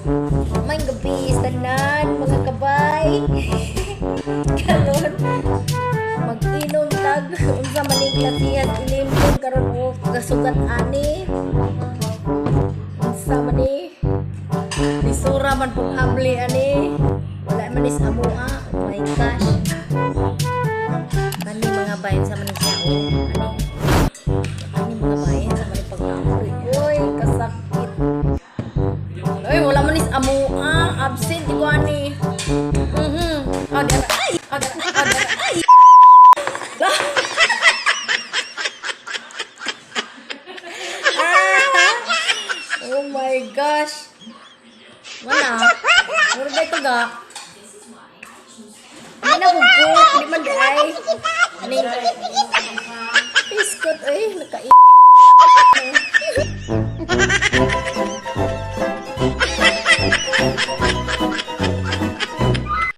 May gabi, tanan, mga kabay. Karon mag-inom tag unsa man ning klasihan ilimon karon o kasugat ani. Unsa man ni? Lisura man pug abli ani. Wala man is amoa. Oh my gosh. Kani, mga bay, unsa man ni siya, oh. Kani. Kani, mga bay, unsa man ni pag-abli. Uy, kasakit. Uy, wala man is amoa. Absent ko ani. Agara, ay, agara, agara, ay. Ah, oh my gosh. Wala. Mura ba ito ga? Hindi na ko. Hindi man di ay. Ano? Biskot ay. Naka.